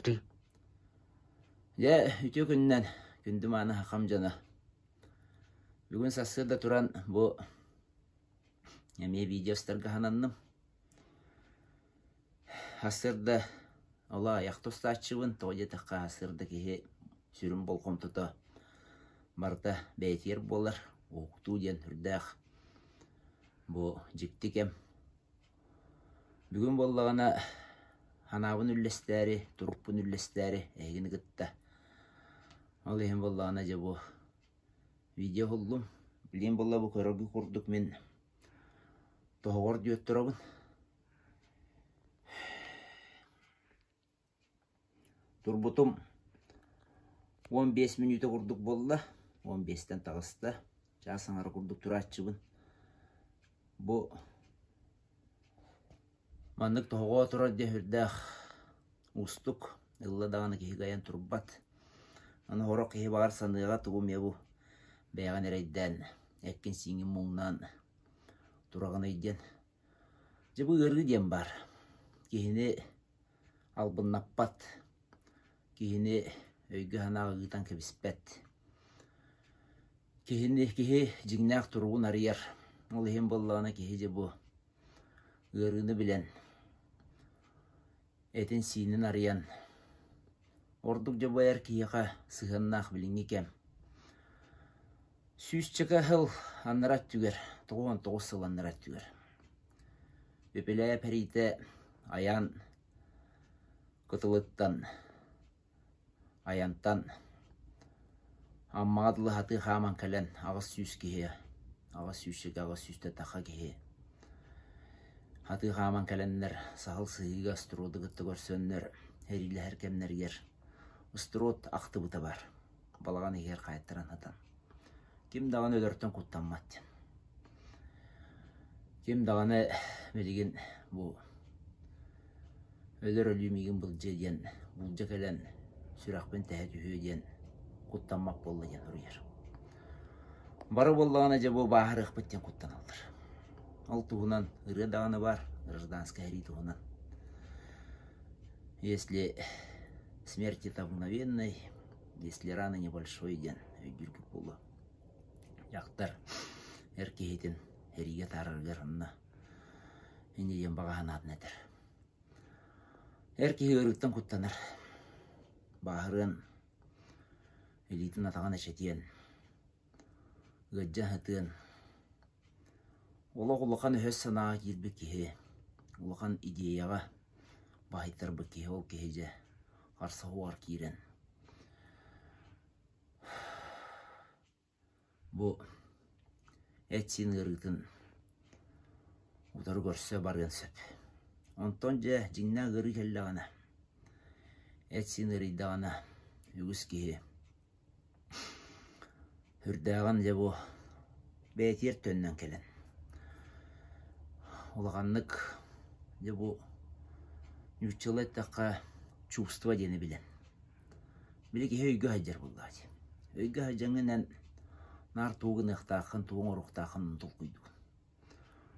Дьэ, үтүө күнүнэн, күндү мааны хахам дьоно. Бүгүн сарсыарда туран бу эмиэ видеостарга хананным. Сарсыарда ола айах тустааччыбын, тоҕо диэтэххэ сарсыарда киһи сүрүн болҕомтото барыта бэйэтигэр буолар. Уһуктуу диэн үрдээх бу дьикти кэм. Бүгүн буоллаҕына санаабын үллэстээри, турукпун үллэстээри эһигини кытта. Ол иһин буоллаҕына дьэ бу видео уһуллум. Билигин буолла бу көрөргү курдук мин тоһоҕор диэт турабын. Турбутум 15 мүнүүтэ курдук буолла, 15-тэн таҕыста, чаас аҥара курдук турааччыбын. Бу маннык тоһоҕо турар диэн сүрдээх уустук, ылла даҕаны киһи кыайан турбат. Аны сорох киһи баҕар саныаҕа тугу эмиэ бу бэйэҕин эрэйдээн, эккин-сииҥҥин муҥнаан тураҕыный диэн. Дьэ бу ыарыы диэн баар. Киһини албыннаппат, киһини өйгө-санааҕа ыытан кэбиспэт. Киһини киһи дьиҥнээх туругун арыйар. Ол иһин буоллаҕына киһи дьэ бу ыарыыны билэн, этин-сиинин арыйан, ордук дьэ бу эр киһиэхэ сыһыаннаах билиҥҥи кэм. Сүүсчэкэ сыл анараа өттүгэр, 99 сыл анараа өттүгэр Пепеляев эриитэ айаан кытылыттан айантан Аммаҕа дылы сатыы хааман кэлэн 800 киһи, 800 800 тахха киһи сатыы хааман кэлэннэр Саһыл Сыһыыга Остроду кытта көрсөннөр сэриилэһэр кэмнэригэр Острод ахтыбыта баар, балаҕан иһигэр хаайтаран сытан. Ким даҕаны өлөртөн куттаммат диэн. Ким даҕаны билигин бу өлөр өлүү миигин былдьыа диэн булдьа кэлэн сүрэхпин тэһэ түһүө диэн куттаммат буолла диэн суруйар. Бары буоллаҕына дьэ бу бааһырыахпыт диэн куттаналлар. Ол туһунан ырыа даҕаны баар, гражданскай сэрии туһунан. Если смерть это мгновенной, Если рана небольшой диэн өйдүүргүт буолуо. Дьахтар эр киһитин эриигэ таарарыгар онно инньэ диэн баҕа санаатын этэр. Эр киһи ыарыыттан куттанар. Бааһырыан, илиитин атаҕын эчэтиэн, ыалдьа сытыан. Олох улахан өһөс санааҕа киирбит киһи, улахан идеяҕа баһыйтарбыт киһи ол киһи дьэ харса уоҕар киирэн бу эт-сиин ыарыытын утары көрсө барыан сөп. Онтон дьэ дьиҥнээх ыарыы кэллэҕинэ, эт-сиин ыарыйдаҕына үгүс киһи Үрдээҕин дьэ бу бэйэтигэр төннөн кэлэн улаханнык дьэ бу нууччалыы эттэххэ чувство диэни билэн били киһи өйгө сылдьар буоллаҕа дии. Өйгө сылдьаҥҥын эн наар тугу гыныахтааххын, тугу оҥоруохтааххын толкуйдуугун.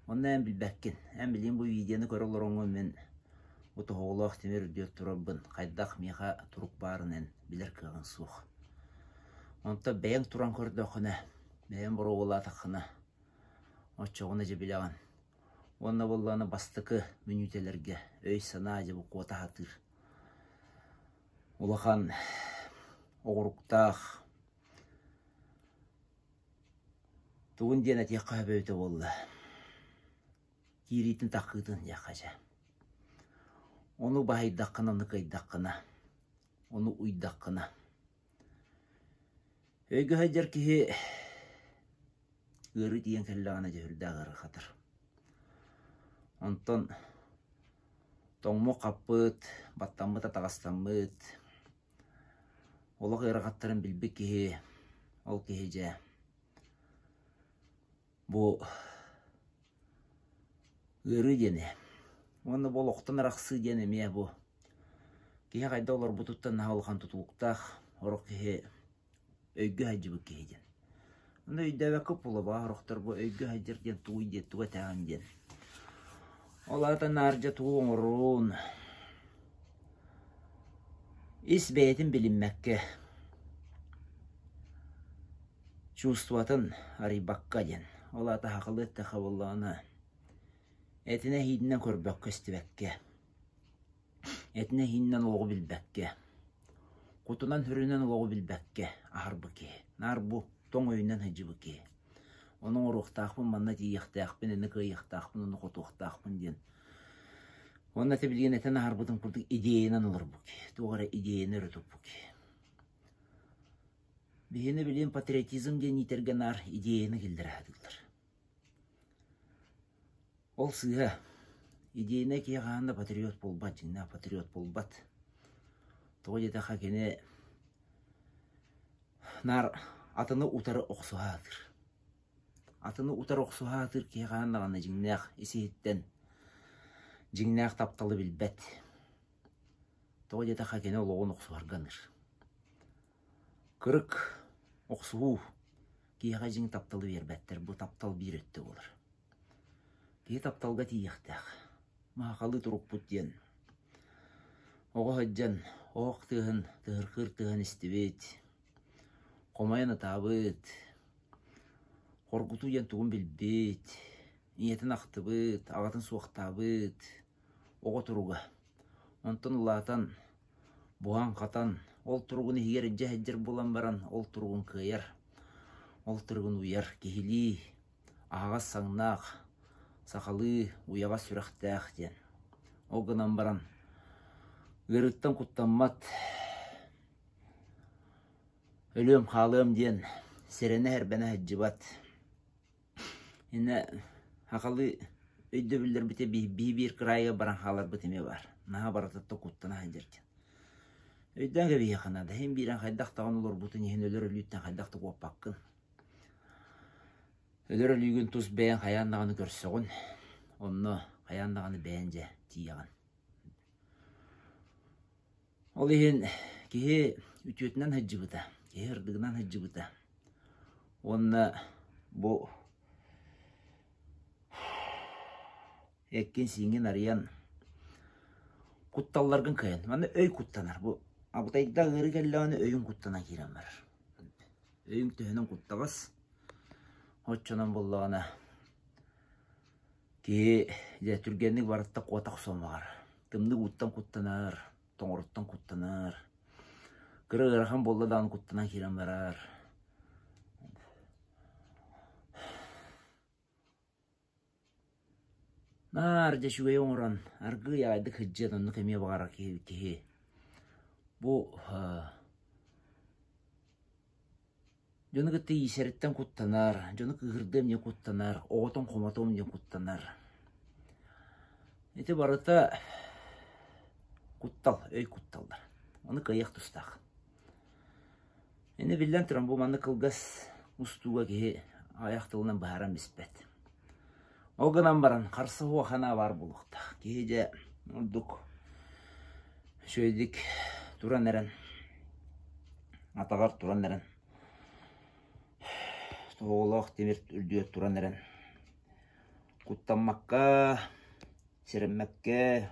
Онно эн билбэккин. Эн билигин бу видеоны көрө олороҥҥун мин бу тоһоҕолоох тимир үрдүгэр турарбын хайдах миэхэ турук баарын эн билэр кыаҕыҥ суох. Онтон бэйэҥ туран көрдөххүнэ, бэйэҥ боруобалаатаххына, оччоҕуна дьэ билэҕин. Уонна буоллаҕына бастакы мүнүүтэлэргэ өй-санаа дьэ бу куота сатыыр. Улахан оҕуруктаах Тугун диэн этиэххэ сөп эбитэ буолла, киириитин таххыытын диэххэ дьэ. Ону баһыйдаххына, ону кыайдаххына, ону уйдаххына. Өйгө сылдьар киһи ыарыы тиийэн кэллэҕинэ дьэ сүрдээх ыарырҕатар. Онтон тоҥмут-хаппыт, баттаммыт-атаҕастаммыт, Олох ыарахаттарын билбит киһи, ол киһи дьэ бу ыарыы диэни уонна бу олохтон арахсыы диэн эмиэ бу киһи хайдах олорбутуттан наһаа улахан тутулуктаах, сорох киһи өйгө сылдьыбыт киһи диэн. Ону өйдөөбөккө буолуо сорохтор бу өйгө сылдьар диэн тугуй диэн тугу этэҕин диэн. Ол аата наар дьэ тугу оҥоруун. Ис бэйэтин билиммэккэ, чувствотын арыйбакка диэн. Ол аата сахалыы эттэххэ буоллаҕына, этинэ-иһиитинэн көрбөккө-истибэккэ, этинэ-иһиинэн олоҕу билбэккэ, кутунан-сүрүнэн олоҕу билбэккэ аһарбыт киһи. Наар бу тоҥ өйүнэн сылдьыбыт киһи. Ону оҥоруохтаахпын, манна тиийиэхтээхпин, ини кыайыахтаахпын, ону хотуохтаахпын диэн. Уонна ити билигин этэн аһарбытым курдук идеянан олорбут киһи, туох эрэ идеяны өрө туппут киһи. Биһини билигин патриотизм диэн иитэргэ наар идеяны киллэрэ сатыыллар. Ол сыыһа. Идеянай киһи хаһан да патриот буолбат, дьиҥнээх патриот буолбат. Тоҕо диэтэххэ кини наар атыны утары охсуһа сатыыр. Атыны утары охсуһа сатыыр киһи хаһан даҕаны дьиҥнээх ис-иһиттэн дьиҥнээх тапталы билбэт. Тоҕо диэтэххэ кини олоҕун охсуһарга аныыр. Кырык, охсуһуу киһиэхэ дьиҥ тапталы биэрбэттэр, бу таптал биир өттө буолар. Киһи тапталга тиийиэхтээх. Маһахалыы турукпут диэн оҕо сылдьан оһох тыаһын, тыһырхыыр тыаһын истибит, хомойон ытаабыт, хоргутуу диэн тугун билбит, ийэтин ахтыбыт, аҕатын суохтаабыт, оҕо туруга. Онтон улаатан, буһан-хатан, ол туругун иһигэр илдьэ сылдьар буолан баран, ол туругун кыайар, ол туругун уйар киһилии, аһаҕас саҥнаах, сахалыы уйаҕас сүрэхтээх диэн. Ол гынан баран, ыарыыттан куттаммат, өлүөм-хаалыам диэн сэрэнэ-сэрбэнэ сылдьыбат. Иннэ сахалыы өйдөбүллэрбитэ биир кыраайга баран хааларбыт эмиэ баар. Наһаа барытыттан куттана сылдьар диэн. Өйдөөн кэбиһиэххэ наада. Иһин биирэн хайдах даҕаны олорбутун иһин өлөр өлүүттэн хайдах да куоппаккын. Өлөр өлүүгүн тус бэйэҥ хайаан даҕаны көрсөҕүн. Онно хайаан даҕаны бэйэҥ дьэ тиийэҕин. Ол иһин киһи үтүөтүнэн сылдьыбыта, киһи ырдыгынан сылдьыбыта. Уонна бу эккин-сииҥҥин арыйан кутталларгын кыайан. Манна өй куттанар. Бу абытайдаах ыарыы кэллэҕинэ өйүҥ куттанан киирэн барар. Өйүҥ төһөнөн куттаҕас, оччонон буоллаҕына Киһи дьэ түргэнник барыта куота охсуон баҕарар. Тымныы ууттан куттанар, тоҥоруттан куттанар. Кыра ыарахан буолла даҕаны куттанан киирэн барар. Наар дьэ үчүгэйи оҥорон, аргыый аҕайдык сылдьыан оннук эмиэ баҕарар киһи киһи. Бу Дьону кытта иисэриттэн куттанар, дьону кыыһырдыам диэн куттанар, оҕотун хомотуом диэн куттанар. Ити барыта куттал, өй кутталлар. Ону кыайыах тустаах. Ини биллэн туран бу маннык кылгас устууга киһи айах тылынан быһааран биспэт. Ол гынан баран харса суох санаа баар буолуохтаах. Киһи дьэ ордук үчүгэйдик туран эрэн, атаҕар туран эрэн, тоһоҕолоох тимир үрдүгэр туран эрэн, куттаммакка, сэрэммэккэ,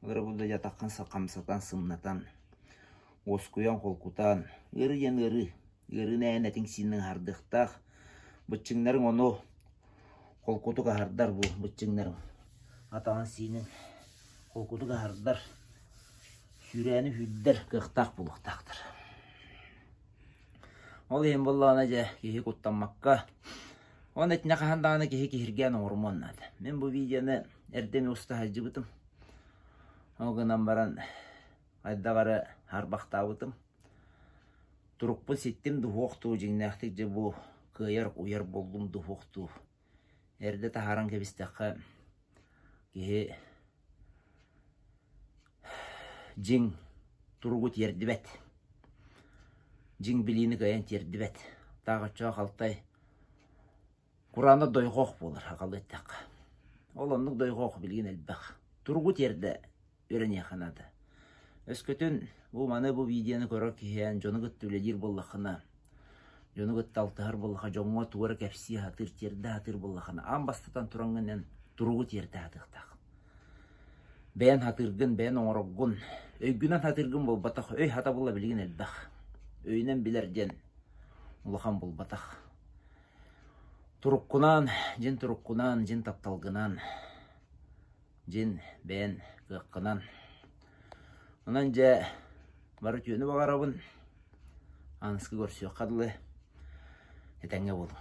ыарабыл да дьатаххын хамсатан, сымнатан, уоскуйан, холкутан, ыарыы диэн ыарыы, ыарыыны эн этиҥ-сииниҥ аһардыахтаах, быччыҥнарыҥ ону холкутук аһардар бу быччыҥнарыҥ, атаҕын сиинин холкутук аһардар, сүүрээни сүүрдэр кыахтаах буолуохтаахтар. Ол иһин буоллаҕына дьэ киһи куттаммакка, уонна итиннэ хаһан даҕаны киһи киһиргээн оҥорумуон наада. Мин бу видеоны эрдэ эмиэ уста сылдьыбытым. Ол гынан баран хайдах эрэ харбахтаабытым. Турукпун ситтим дуһуох дуу, дьиҥнээхтик дьэ бу кыайар уйар буоллум дуһуох дуу. Эрдэ таһааран кэбистэххэ киһи дьиҥ туругу тиэрдибэт. Дьиҥ билиини кыайан тиэрдибэт. Таах оччоҕо халтай кураана дойҕоох буолар аҕалыы эттэххэ. Ол оннук дойҕоох билигин элбэх. Туругу тиэрдэ үөрэниэххэ наада. Өскөтүн бу маны бу видеоны көрөр киһи эн дьону кытта үлэлиир буоллаххына, дьону кытта алтыһар буоллахха, дьоҥҥо тугу эрэ кэпсии сатыыр, тиэрдэ сатыыр буоллаххына, аан бастатан тураҥҥын эн туругу тиэрдэ сатыахтааххын. Бэйэн сатыыргын, бэйэн оҥороргун, өйгүнэн сатыыргын буолбатах, өй сатабыла билигин элбэх. Өйүнэн билэр диэн улахан буолбатах. Туруккунаан, дьин туруккунаан, дьин тапталгынаан, дьин бэйэн кыаххынан. Онон дьэ бары үтүөнү баҕарабын. Аныскы көрсүөххэ дылы этэҥҥэ буолуҥ.